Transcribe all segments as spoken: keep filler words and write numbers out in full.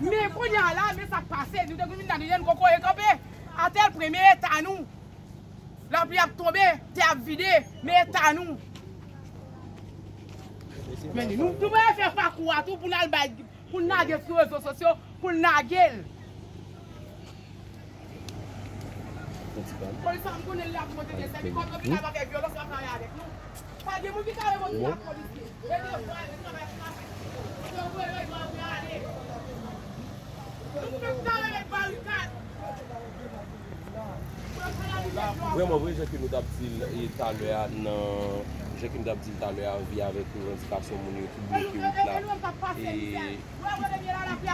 Men kounye a la, men sa k pase, nou te konn vin la, nou jwenn kokoye kanpe. Atè l pre, men eta nou. Lapli ap tonbe, tè ap vide, men eta nou. Men nou, nou prale fè pakou a tou pou n al bay, pou n lage sou rezo sosyo, pou n lage l. Polis la, m konnen l la pou mwen te gen sèvi kòb yo, ki ka pa fè vyolans, pa travay avèk nou. Pa gen moun ki ka remonte lapolis li. E de vwa, e de travay pou la fè. Yo voye yo, yo ale. Nou pèp la met barikad. Vrèman vre, jan ke nou t ap di l, e, talè a, nan, jan ke nou t ap di l talè a, an vi avèk revandikasyon moun yo ki bloke wout la, e ki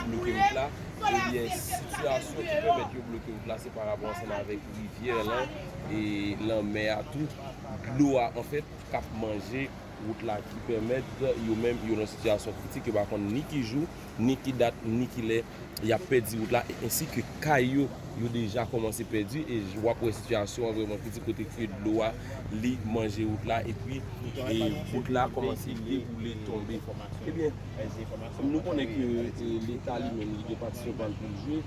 bloke wout la, ebyen, sitiyasyon ki pèmèt yo bloke wout la, se pa rapò ansanm avèk rivyè lan, e lanmè a tou, dlo a, anfèt, k ap manje wout la, ki pèmèt yo menm, yo nan sitiyasyon kritik, yo pa konn ni ki jou, ni ki dat, ni ki lè y ap pèdi wout la, e ensi ke kay yo, yo deja kòmanse pèdi, e j-, w ap wè sitiyasyon an vrèman kritik, kote ke dlo a, li manje wout la, epi, e wout la kòmanse deboule, tonbe. Ebyen, nou konnen ke, e, Leta li menm, li gen patisyon pa l pou l jwe.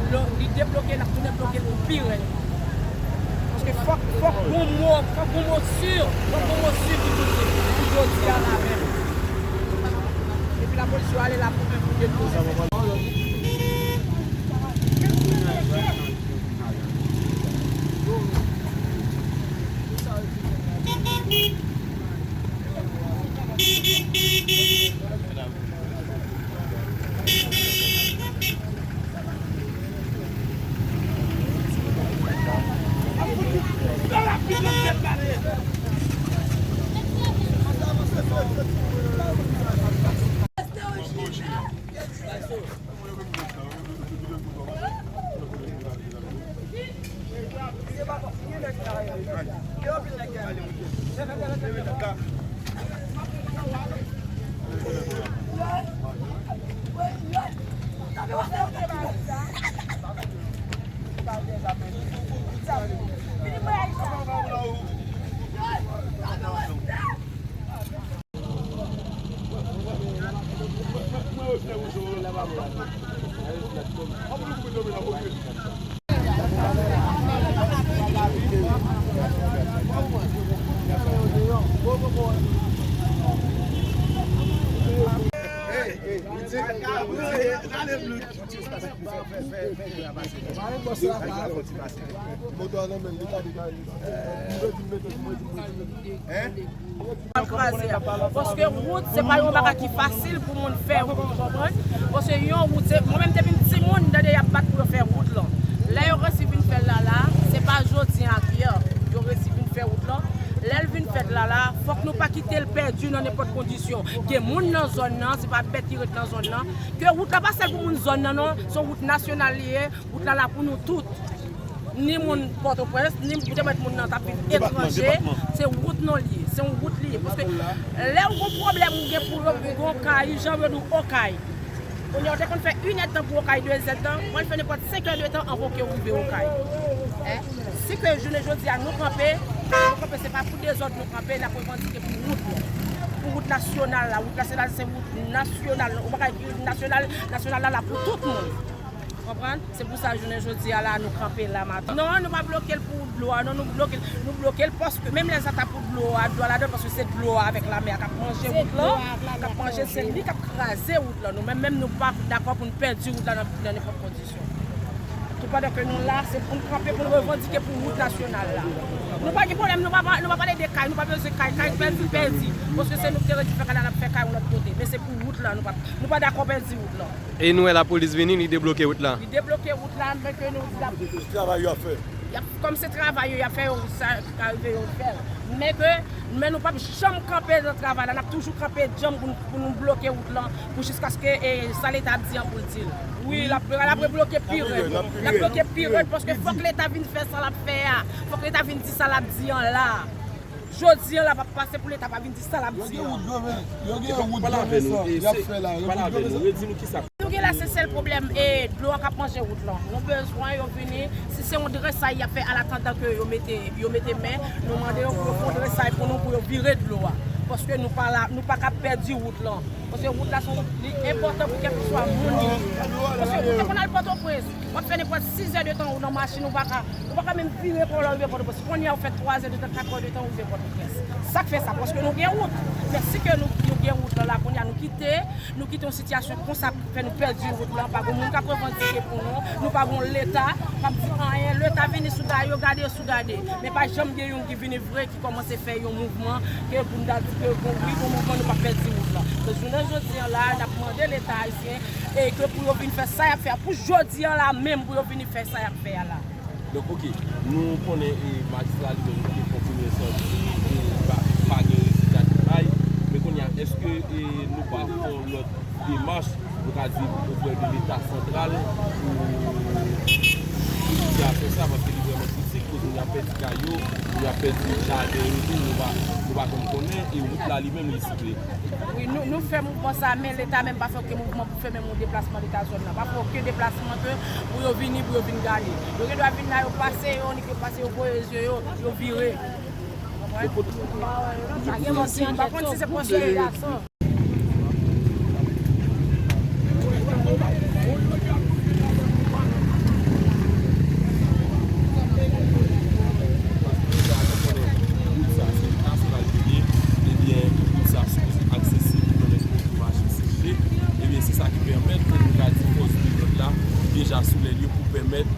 Lo-, li debloke, l ap tounen bloke l pou pi rèd. Paske fòk, fòk gon mo, fòk gon mo si, fòk gon mo si ki pou di, pou jodi a la menm. Epi lapolis yo ale la pou, pou debloke. Moto a nan men l, li pa degaje. Li vle di m mete sou mwen, di mwen, di mwen. An kraze a. Paske wout, se pa yon bagay ki fasil pou moun fè wout, ou konprann? Paske yon wout, se, mwen menm depi m timoun, m tande y ap bat pou yo fè wout lan. Lè yo resi vin fè l la la, se pa jodi a ki a, yo resi vin fè wout lan. Lè l vin fèt la la, fòk nou pa kite l pèdi nan nenpòt kondisyon. Gen moun nan zòn nan, se pa bèt ki ret nan zòn nan. Ke wout la pa sèl pou moun zòn nan non, se yon wout nasyonal li ye, wout la la pou nou tout. Ni moun Pòtoprens, ni poutèt moun nan t ap viv etranje, se wout nou li ye, se yon wout li ye. Paske lè ou gon pwoblèm ou gen pou yo, ou gon kay, jan yo di w Okay. Kounye a, ou te konn fè inèdtan pou Okay, de zèdtan, ou al fè nenpòt senk è de tan anvan ke ou rive Okay. Si ke jounen jodi a nou kanpe, nou kanpe, se pa pou dezòd nou kanpe, n ap revandike pou wout nou. Pou wout nasyonal la, wout nasyonal se wout nasyonal, ou pa ka ekri nasyonal, nasyonal la la pou tout moun. Konprann? Se pou sa jounen jodi a la nou kanpe la maten. Non, nou pa bloke l pou dlo a, non, nou bloke l, nou bloke l paske menm lè sa ta pou dlo a, dlo a ladan paske se dlo a avèk lamè a k ap manje wout lan, k ap manje, se li k ap kraze wout lan. Nou menm, menm nou pa dakò pou n pèdi wout la nan, nan nenpòt kondisyon. Toupandan ke nou la, se pou n kanpe, pou n revandike pou wout nasyonal la. Nou pa gen pwoblèm, nou pa, nou pa pale de kay, nou pa bezwen kay, kay pèdi, pèdi. Paske se nou ki te redi fè kanal, n ap fè kay yon lòt kote. Men se pou wout la, nou pa, nou pa dakò pèdi wout lan. E nou wè lapolis vini, li debloke wout la. Li debloke wout la, men ke nou di lapolis. Travay yo ap fè. Y ap, kòm se travay yo y ap fè, yo, sa ka rive, yo fè l. Men ke, men nou p ap janm kanpe nan travay la, n ap toujou kanpe djanm pou n, pou nou bloke wout lan, pou jiskaske, e, sa Leta ap di an pou l di l. Wi, l ap, l ap rebloke pi rèd. L ap bloke pi rèd, paske fòk Leta vin fè sa l ap fè a. Fòk Leta vin di sa l ap di an la. Jodi an la p ap pase pou Leta pa vin di sa l ap di an. Yo gen wout granmesi y ap fè la. Yo gen wout granmesi. Nou gen la se sèl pwoblèm, e, dlo a k ap manje wout lan. Nou bezwen yo vini, si se yon dresay y ap fè, an atandan ke yo mete, yo mete men, nou mande yo pou yo fè yon dresay pou nou, pou yo vire dlo a. Paske nou pa la, nou pa ka pèdi wout lan. Paske wout la se yon wout li enpòtan pou kèlkeswa moun li ye. Paske ou te konn al Pòtoprens, w ap fè nenpòt sis è de tan ou nan machin, ou pa ka, ou pa ka menm vire kò w lè w rive Pòtoprens. Kounye a ou fè twa è de tan, kat è de tan ou rive Pòtoprens. Sa k fè sa? Paske nou gen wout. Men si ke nou, nou gen wout lan la, kounye a nou kite, nou kite yon sitiyasyon konsa k fè nou pèdi wout lan, pa gen moun k ap revandike pou nou, nou pa gen yon Leta k ap di anyen, Leta vini sou Dayou, gade yo sou gade. Men pa janm gen youn ki vini vre, ki kòmanse fè yon mouvman, ke pou n ta di ke bon, wi, gon mouvman, nou p ap pèdi wout lan. Donk, jounen jodi an la, n ap mande Leta ayisyen, e ke pou yo vin fè sa y ap fè a, pou jodi an la menm, pou yo vini fè sa y ap fè a la. Donk, oke, nou konnen, e, majistra li menm li te fè yon premye santi, e, pa, pa gen rezilta ki bay. Men kounye a, èske, e, nou pa fè yon lòt demach, nou ka di, oprè de Leta santral pou, pou sitiyasyon sa, paske li vrèman kritik, kote moun ap pèdi kay yo, moun ap pèdi jaden yo tou, nou pa, nou pa konn konnen, e wout la li menm li sible. Wi, nou, nou fè mouvman sa, men Leta menm pa fè okenn mouvman pou fè menm yon deplasman Leta zòn nan. Pa fè okenn deplasman ke pou yo vini, pou yo vin gade. Yo gen dwa vin la, yo pase yo, ni ke yo pase, yo voye zye yo, yo vire. Konprann? Sa gen manti ann tèt yo. M pa konn si se pòs yo ye. Ebyen, wout sa sipoze aksesib pou lòt moun ki mache seche. Ebyen, se sa ki pèmèt nou ka di fòs de lòd la deja sou lè lye pou pèmèt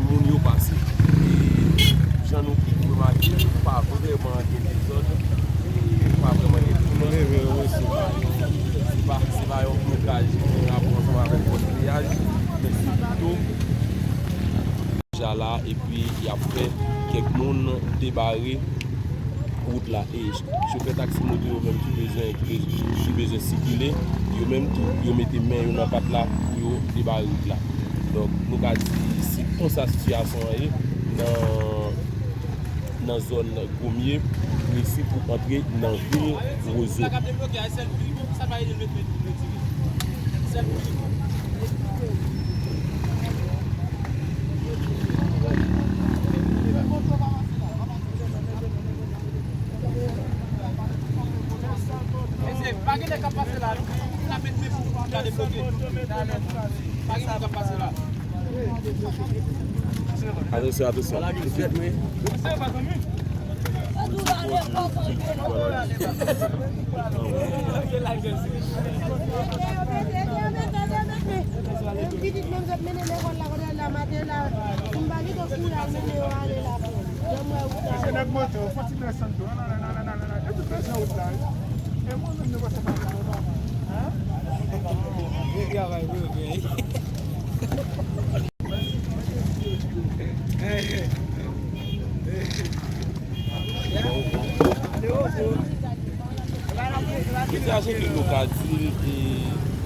moun yo pase. E jan nou remake, pa vrèman gen dezòd, e pa vrèman gen tounans. Se pa, se pa yon blokaj ki gen rapò ansanm avèk fòs peyaj, men se pito deja la, epi y ap fè kèk moun debare wout la. E chofè taksi moto yo menm ki bezwen, ki bezwen, ki bezwen sikile, yo menm tou, yo mete men yo nan pat la pou yo debare wout la. Donk, nou ka di, se konsa sitiyasyon an ye nan, nan zòn Gomye, presi pou antre nan vil Wozo. Mesye, pa gen nèg k ap pase la, non. N ap met men pou gade bloke. Pa gen moun k ap pase la. Atansyon, atansyon. Pitit menm zòt mennen lekòl la, kote l la maten la, si m pa kite kouri al mennen yo ale la. Mesye nèg moto, fò ti desann tou. Nan, nan, nan, nan, nan, nan. Yo tout bezwen wout la, wi. E mwen menm, nou pa fè pa nòmal. Hein? Bon travay, bro, bro. Jodi a, jan ke nou ka di l, e,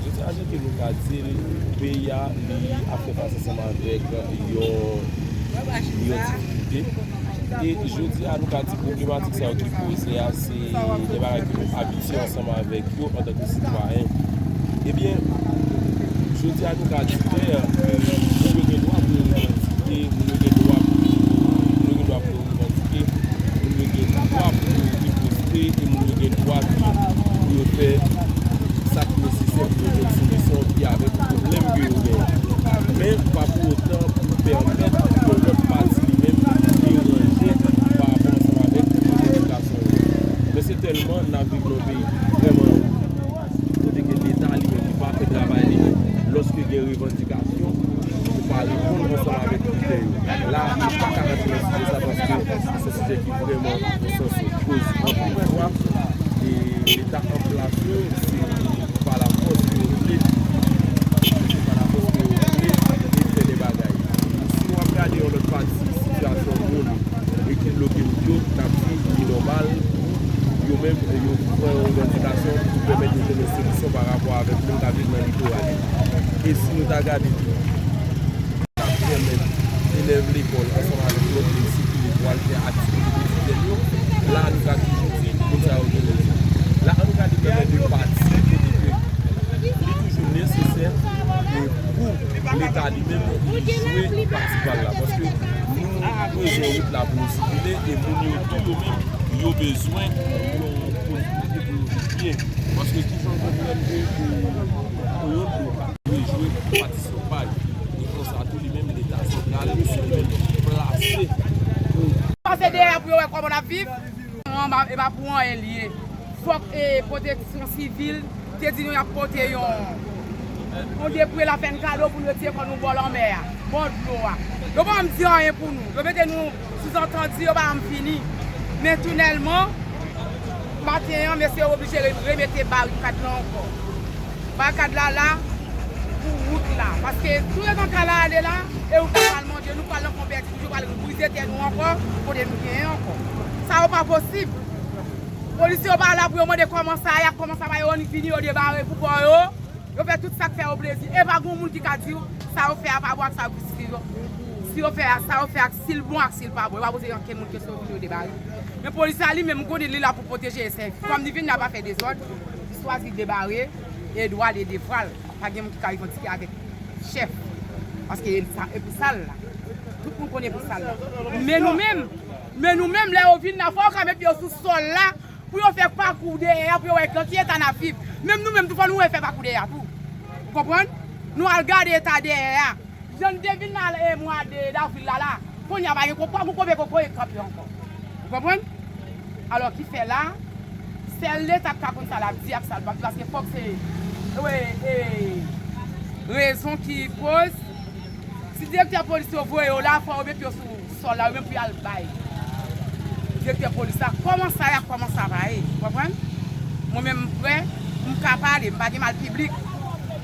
jodi a, jan ke nou ka di l, peyi a, li ap fè fas ansanm avèk yon, yon difikilte. E jodi a, nou ka di pwoblematik sa yo ki poze a, se de bagay ke nou abitye ansanm avèk yo antanke sitwayen. Ebyen, jodi a, nou ka di klè ke moun yo gen dwa pou yo revandike, moun yo gen dwa pou, moun yo gen dwa pou yo revandike, moun yo gen dwa pou yo riposte, e moun yo gen dwa tou pou yo fè sa ki nesesè pou yo jwenn solisyon ki avèk pwoblèm ke yo genyen. Men pa pou otan pou pèmèt yon lòt pati li menm deranje pa rapò ansanm avèk revandikasyon yo. Men se tèlman n ap viv nan yon peyi ki vrèman kote ke Leta li menm li pa fè travay li lòske gen revandikasyon, ou pa reponn ansanm avèk kritè yo. La, nou pa ka rantre nan sijè sa paske se yon sijè ki vrèman nan sans koz anpil fwa. E Leta an plas yo, se pa lafòs ke yo vle, se pa lafòs ke yo vle fè de bagay. Si w ap gade yon lòt pati sitiyasyon moun e ki bloke wout yo, n ap di li nòmal pou yo menm yo pran yon revandikasyon pou pèmèt yo jwenn yon solisyon pa rapò avèk moun k ap viv nan litoral yo. E si nou ta gade tou, k ap pèmèt elèv lekòl ansanm avèk lòt moun sikile pou al fè aktivite etidyan yo, la nou ka toujou di moun sa yo gen rezon. La, ann gade kanmenm yon pati kote ke li toujou nesesè, e, pou Leta li menm li jwe pati pa l la. Paske nou bezwen wout la pou nou sikile, e moun yo tou yo menm, yo bezwen yon posiblite pou yo vin byen. Paske ki jan w konprann ke pou, pou yon dlo ka rejwe pati sovay, e konsa tou li menm Leta santral, se li menm ki plase pou. Pase dèyè pou yo wè kòman n ap viv. Anba, e pa pou anyen l ye. Fòk, e, pwoteksyon sivil te di nou y ap pote yon, yon debri la fè n kado pou n retire kò nou bò lanmè a, bò dlo a. Yo pa janm di anyen pou nou. Yo mete nou souzantandi, yo pa janm fini. Men tounèlman, maten an, mesye yo oblije re-, remete barikad la ankò. Barikad la la pou wout la. Paske touletan ka la ale la, e wout la pral manje, nou pral nan konpèti, nou pral brize tè nou ankò, kote nou genyen ankò. Sa yo pa posib. Polisye yo pa la pou yo mande kòman sa ye, kòman sa va ye, yo vini, yo debare pou bò yo. Yo fè tout sa k fè yo plezi. E pa gen moun ki ka di w sa yo fè a pa bon ak sa yo, si yo, si yo fè a, sa yo fè ak si l bon ak si l pa bon. Yo pa poze ankenn moun kesyon pou yo debare. Men polis la li menm, m konnen li la pou pwoteje e sèvi. Kòm li vin la pa fè dezòd, li chwazi debare e dwa li e devwa l. Pa gen moun ki ka revandike avèk chèf. Paske e sa, e pou sa l la. Tout moun konnen pou sa l la. Men nou menm, men nou menm, lè yo vin la, fò yo ka met pye yo sou sòl la, pou yo fè pakou dèyè a, pou yo wè nan ki eta n ap viv. Menm nou menm tou, fò nou fè pakou dèyè a tou. Ou konprann? Nou al gade eta dèyè a. Jan n te vin la, e, mwa de davril la, la. Kounye a pa gen koko, pa gen kokoye kanpe ankò. Ou konprann? Alò, ki fè la, sèl Leta k ka konn sa l ap di ak sa l p ap di, paske fòk se, e, e, rezon ki poz. Si direktè polis yo voye yo la, fò yo met yo sou sòl la, yo menm pou y al bay direktè polis la kòman sa y ap, kòman sa va ye, ou konprann? Mwen menm, m prè, m ka pale, m pa gen mal piblik.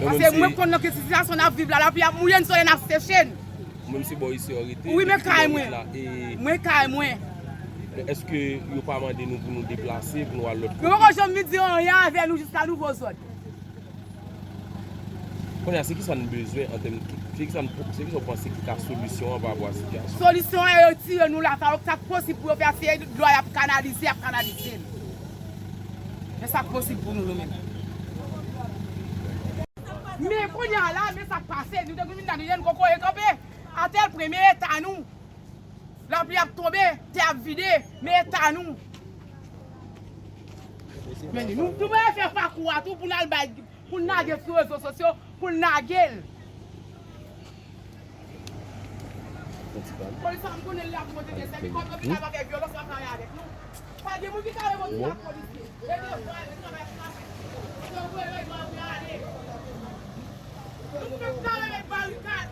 Paske mwen konn nan ki sitiyasyon n ap viv la, lapli ap mouye n, solèy n ap seche n. Ou menm se bò isi w rete? Wi, men kay mwen. Mwen kay mwen. Èske yo pa mande nou pou nou deplase, pou nou al lòt kote? Yo poko janm vin di anyen avè nou jiska nouvo zòd. Kounye a, se kisa n bezwen an tèm, se kisa n, se kisa w panse ki ka solisyon an pa rapò a sitiyasyon? Solisyon an, retire nou la, sa, sa k posib pou yo fè a, se dlo a y ap kanalize, y ap kanalize l. Men sa k posib pou nou, nou menm. Men kounye a la, men sa k pase, nou te konn vin la, nou jwenn kokoye kanpe atè l, premye eta nou. Lapli ap tonbe, tè ap vide, men eta nou. Men nou, nou bezwen fè pakou a tou pou n al bay, pou n lage sou rezo sosyo, pou n lage l. Polis la, m konnen li ap monte desèl, li konn anpil ap fè vyolans, l ap travay avèk nou. Pa gen moun ki ka remonte ak polisye. E devwa yo, travay pou mache. Yo voye yo, yo ale. Nou menm travay avèk barikad.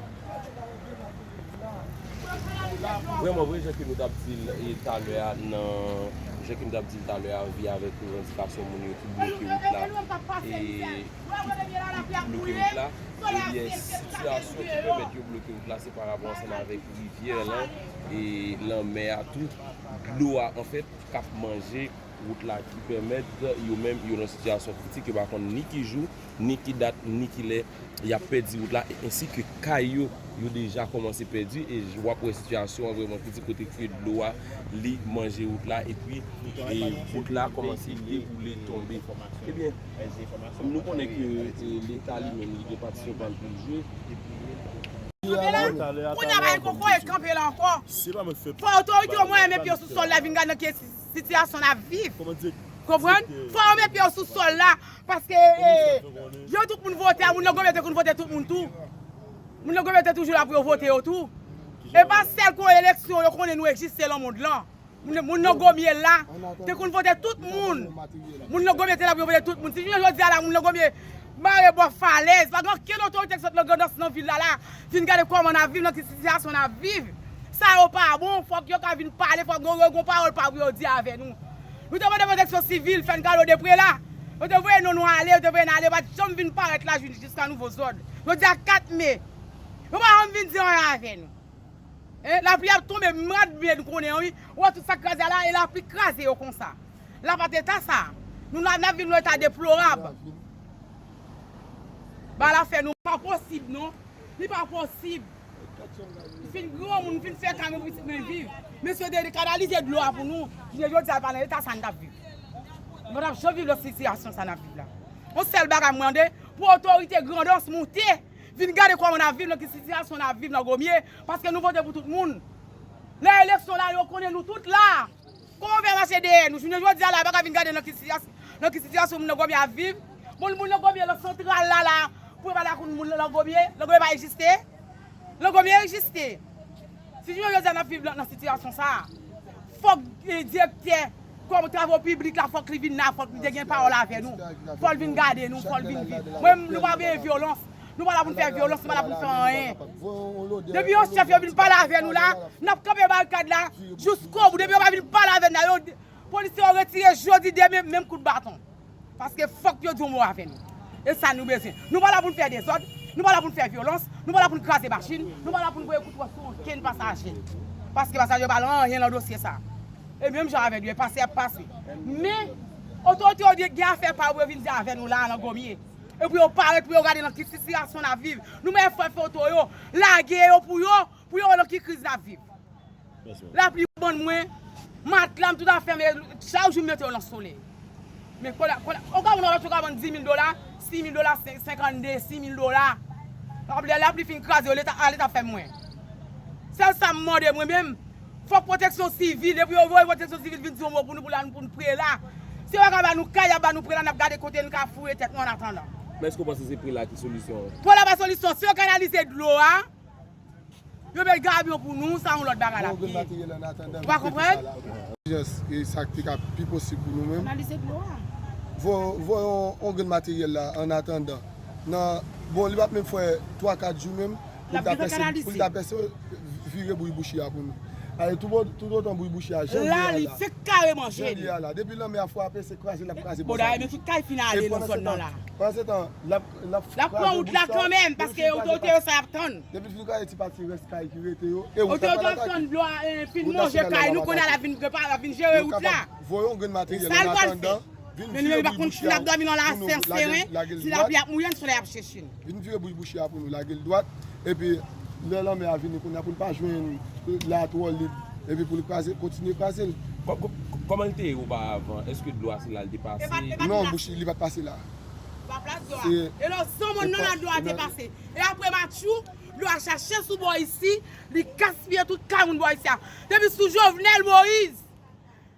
Vrèman vre, jan ke nou t ap di l, e, talè a, nan, jan ke nou t ap di l talè a, an vi avèk revandikasyon moun yo ki bloke wout la, e, ki bloke wout la, ebyen, sitiyasyon ki pèmèt yo bloke wout la, se pa rapò ansanm avèk rivyè lan, e, lanmè a tou, dlo a, anfèt, k ap manje wout la, ki pèmèt yo menm, yo nan sitiyasyon kritik, yo pa konn ni ki jou, ni ki dat, ni ki lè y ap pèdi wout la, e ensi ke kay yo, yo deja kòmanse pèdi, e j-, w ap wè sitiyasyon an vrèman kritik, kote ke dlo a, li manje wout la, epi, e wout la kòmanse deboule, tonbe. Ebyen, nou konnen ke, e, Leta li menm, li gen patisyon pa l pou l jwe. Kanpe la, kounye a pa gen kokoye kanpe la ankò. Fò otorite yo mwen met pye yo sou sòl la, vin gade nan ki sitiyasyon n ap viv. Konprann? Fò yo met pye yo sou sòl la, paske, e, yo tout moun vote a, moun nan Gonmye te konn vote tout moun tou. Moun nan Gonmye te toujou la pou yo vote yo tou. E pa sèl kon eleksyon yo konnen nou egziste lan mond lan. Moun, moun nan Gonmye la, te konn vote tout moun. Moun nan Gonmye te la pou yo vote tout moun. Si jounen jodi a la, moun nan Gonmye bare bò falèz, pa gen okenn otorite ki sot nan Grandans nan vil la la, vin gade kòman n ap viv, nan ki sitiyasyon n ap viv. Sa yo pa bon, fòk yo ka vin pale, fòk yo, yo gon pawòl pa pou yo di avè nou. Nou te mande pwoteksyon sivil, fè n kado de pre la. Yo te voye non nou ale, yo te voye n ale, yo pa t janm vin parèt la jis-, jiska nouvo zòd. Jodi a kat me. Yo pa janm vin di anyen avè nou. E, lapli ap tonbe, m rad byen konnen an, wi. Ou wè tout sa k kraze a la, e lapli kraze yo konsa. La pa t eta sa. Nou la, n ap viv nan eta deplorab. Bagay la fè nou pa posib, non. Li pa posib. M fin granmoun, m fin fè kay mwen pou pitit mwen viv. Mesye te kanalize dlo a pou nou. Jounen jodi a, pa nan eta sa n t ap viv. Nou pa t ap janm viv nan sitiyasyon sa n ap viv la. Yon sèl bagay m mande, pou otorite Grandans moute, vin gade kòman n ap viv, nan ki sitiyasyon n ap viv nan Gonmye, paske nou vote pou tout moun. Lè eleksyon la, yo konnen nou tout la. Kòman w fè mache dèyè nou? Jounen jodi a la, yo pa ka vin gade nan ki sitiyasyon, Nan ki sitiyasyon moun nan Gomye ap viv? Bon, moun nan Gomye nan santral la, la, pou yo pale ak moun nan Gomye, nan Gomye pa egziste. Nan Gomye egziste. Si jounen jodi a n ap viv nan, nan sitiyasyon sa a, fòk, eh, direktè kòm travo piblik la, fòk li vin la, fòk li te gen pawòl avè nou. Fò l vin gade nou, fò l vin viv. Mwen, nou pa vle vyolans. Nou pa la pou n fè vyolans, nou pa la pou n fè anyen. Depi yon chèf yo vin pale avè nou la, n ap kanpe barikad la jiskobou. Depi yo pa vin pale avè n la, yo, polisye yo retire jodi demen menm kout baton. Paske fòk yo di yon mo avè nou. E sa nou bezwen. Nou pa la pou n fè dezòd, nou pa la pou n fè vyolans, nou pa la pou n kraze machin, nou pa la pou n voye kout wòch sou okenn pasaje. Paske pasaje yo pa lan anyen nan dosye sa. E menm jan avè nou, e pase ap pase. Men, otorite yo gen afè pa yo pou yo vin di avè nou la nan Gomye. E pou yo parèt, pou yo gade nan ki sitiyasyon n ap viv. Nou mèt fè foto yo, lage yo pou yo, pou yo wè nan ki kriz n ap viv. Lapli bann mwen, matla m tout afè m, chak jou m mete yo nan solèy. Men kounye a, kounye a, ou ka wè yon lòt yo ka vann dis mil dola, sis mil dola, sen-, senkannde, sis mil dola. Lapli, lapli fin kraze yo, Leta, a, Leta fè mwen. Sèl sa m mande mwen menm, fòk pwoteksyon sivil, epi yo voye pwoteksyon sivil vin di yon mo pou nou, pou la, pou n prela. Si yo pa ka ba nou kay, y ap ba nou prela, n ap gade kote n ka foure tèt nou annatandan. Men èske w panse se prela ki solisyon an? Prela pa solisyon, si yo kanalize dlo a, yo met gabyon pou nou, sa yon lòt bagay la. Ou pa konprann? Jès, e sa ki te ka pi posib pou nou menm. Analize dlo a. Vo-, voye yon, yon grenn materyèl la, annatandan. Nan, bon, li p ap menm fè twa, kat jou menm, pou l ta pèse, pou l ta pèse, vire bouy bouchi a pou nou. Ale, tout bon, tout otan bouy bouchi a, jan l ye a la. La, li fèk kare manje li. Jan l ye a la. Depi lanmè a frape, se kraze l ap kraze bò sa. Bon, dayè, men tout kay fin ale nan zòn nan la. Pandan se tan, l ap, l ap pran wout la kanmenm, paske otorite yo sa y ap tann. Depi l fin kraze ti pati rès kay ki rete yo, e wout la pa lakay. Otorite yo tann dlo a, eh, fin lonje kay nou, kounye a l ap vin prepare, l ap vin jere wout la. Voye yon grenn materyèl annatandan, vin vire bouy bouchi a pou nou lage l dwat. Si lapli ap mouye n, solèy ap cheche n. Vin vire bouy bouchi a pou nou lage l dwat. Epi, lè lanmè a vini, kounye a pou n pa jwenn la twò lib. Epi pou l kraze, kontinye kraze l. Kò-, kò-, kòman l te ye oparavan? Èske dlo a se la l te pase? Non, bouchi, li pa t pase la. Pa plas dlo a. E lò zanmòn nan la dlo a te pase. E apre Matjou, dlo a chache sou bò isi, li gaspiye tout kay moun bò isi a. Depi sou Jovenel Moïse,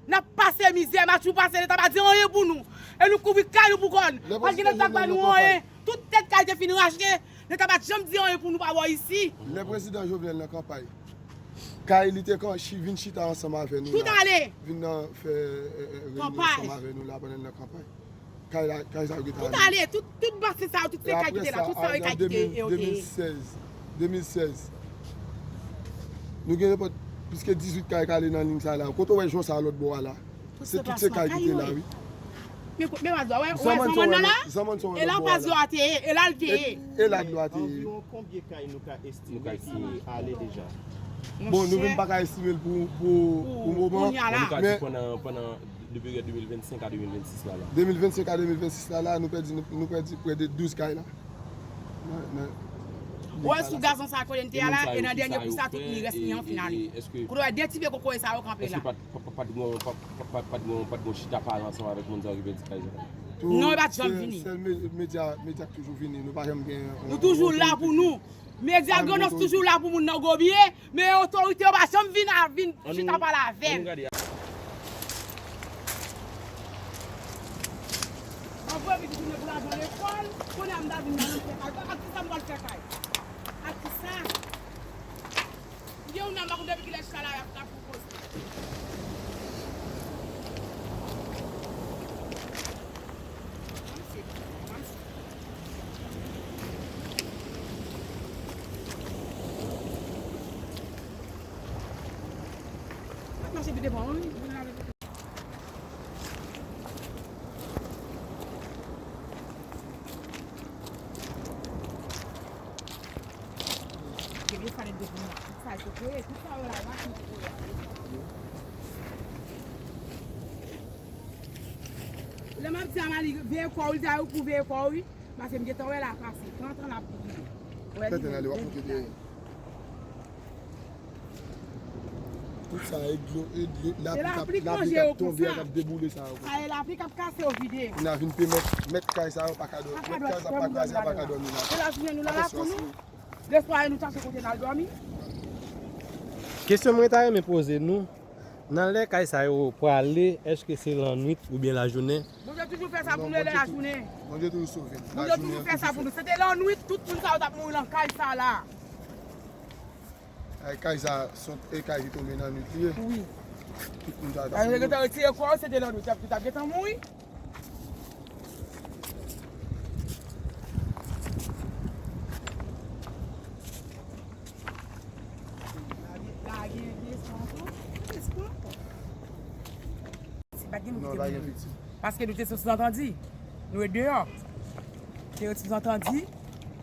n ap pase mizè, Matjou pase, Leta pa di anyen pou nou. E nou kouvri kay nou pou kò n. Pa gen Leta k ba nou anyen. Tout tèt kay te fin rache, Leta pa t janm di anyen pou nou pa bò isi. Lè prezidan Jovenel nan kanpay, kay li te kan-, chi-, vin chita ansanm avè nou la. Tout ale. Vin nan fè, eh, eh, reyinyon ansanm avè nou la pandan l nan kanpay. Kay la, kay sa yo gentan ale. Tout ale, tout, tout basen sa yo, tout se kay ki te la, tout sa yo e kay ki te, e, e, de mil sèz, de mil sèz. Nou gen nenpòt plis ke dizuit kay k ale nan liy sa la. Kote w wè jan sa lòt bò a la? Se tout se kay ki te la, wi. Men kote, men wè, wè zanmòn nan la? E la anfas dlo a te ye, e la l te ye. E la dlo a te ye. Anviwon konbyen kay nou ka estime ki ale deja? Bon, nou menm pa ka estime l pou, pou, pou moman. Kounye a la. Nou ka di pandan, pandan de peryòd de mil vennsenk a de mil vennsis la la. De mil vennsenk a de mil vennsis la la, nou pèdi, nou, nou pèdi prè de douz kay la. Nan, nan. Ou wè sou gazon sa kote n te a la, e nan dènye kou sa, tout li rès li an fin ale. Kote w wè de ti pye kokoye sa yo kanpe la. Èske pa t, pa, pa, pa t gon, pa, pa, pa, pa t gon, pa t gon chita pale ansanm avèk moun sa yo ki pèdi kay sa yo? Non, yo pa t janm vini. Sèl me-, medya, medya k toujou vini, nou pa janm gen yon. Nou toujou la pou nou. Medya Grandans toujou la pou moun nan Gomye. Men otorite yo pa janm vin a, vin chita pale avè n. Ann gade. Mwen voye pitit mwen pou l al lekòl, kounye a m ta vin nan fè kay. Ak kisa m pral fè kay? Ak kisa? M gen yon nanm ak ou depi kilè chita la y ap, y ap pwopoze. Lè m ap di a Mali, veye kò w, li di a ou pou veye kò w, wi. Paske m gentan wè la pase, trant an l ap vini. Wè li menm. Tenten ale, w ap monte dèyè. Tout sa e dlo, e dlo, lapli k ap, lapli k ap tonbe a, k ap deboule sa yo. Sa e lapli k ap kase yo vide. Kounye a vin pèmèt mèt kay sa yo pa ka dòmi. Mèt kay sa pa kraze a, pa ka dòmi la. Se la jounen nou la, la pou nou. Lespwa nou chache kote n al dòmi. Kesyon mwen ta renmen poze nou, Nan lè kay sa yo prale, èske se lannwit oubyen lajounen? Bondye toujou fè sa pou nou lè lajounen. Bondye toujou sove nou. Bondye toujou fè sa pou nou. Se te lannwit, tout moun sa yo t ap mouri nan kay sa la. Ay, kay sa, son, e kay ki tonbe nan nwit li ye. Wi. Tout moun sa yo t Ay, yo ap gentan retire kò yo, se te lannwit, y ap tout ap gentan mouri. Si pa gen moun ki te vini. Paske nou te sou sou zantandi. Nou e deyò. Te yon ti zantandi.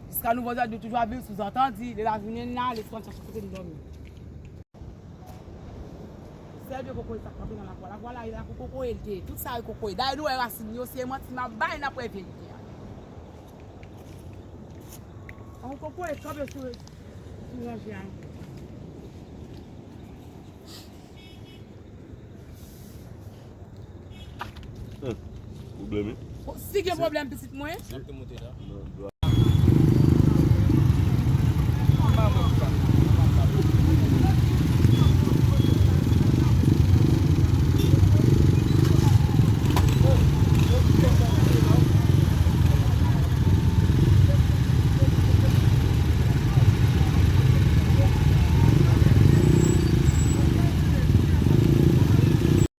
Jiska nouvo zòd, nou toujou ap viv sou zantandi. Lè lajounen la, lespwa chache kote nou dòmi. Sèl de kokoye sa kanpe nan lakwa. Lakwa la, e lakwa kokoye l te ye. Tout sa e kokoye. Dayè nou wè rasin yo, se manti m ap bay, n ap wè verite a. Yon kokoye kanpe sou, sou ranje a. Pwoblèm, wi. Si gen pwoblèm, pitit mwen.